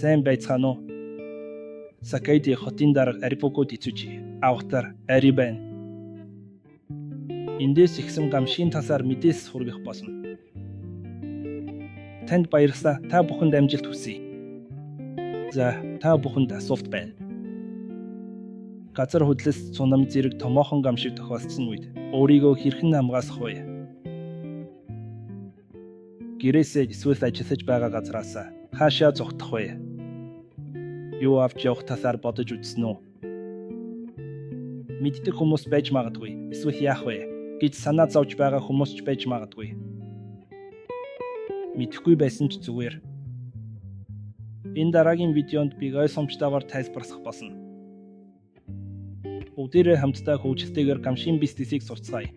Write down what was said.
Сайн байцгаана уу? Сакайди хотын дарга Арибуку Дэцүжи авахтар Ари байна. Эндээс ихсэн гамшийн талаар мэдээлэл хүргэх болно. Танд баярлалаа. Та бүхэнд амжилт хүсье. За, та бүхэнд асуулт байна. Газар хөдлөлт, цунами зэрэг томоохон гамшиг тохиолдсон үед өөрийгөө хэрхэн хамгаалах вэ? Гэрээсээ эсвэл ажиллаж байгаа газраас хаашаа зугтах вэ? Юу авч явах талаар бодож үзсэн үү? Мэддэг хүмүүс байж магадгүй. Эсвэл яах вэ гэж санаа зовж байгаа хүмүүс ч байж магадгүй. Мэдэхгүй байсан ч зүгээр. Энэ дараагийн видеонд би ойлгомжтойгоор тайлбарлах болно. Бүгдээрээ хамтдаа хөгжилтэйгээр гамшийн бизнесийг сурцгаая.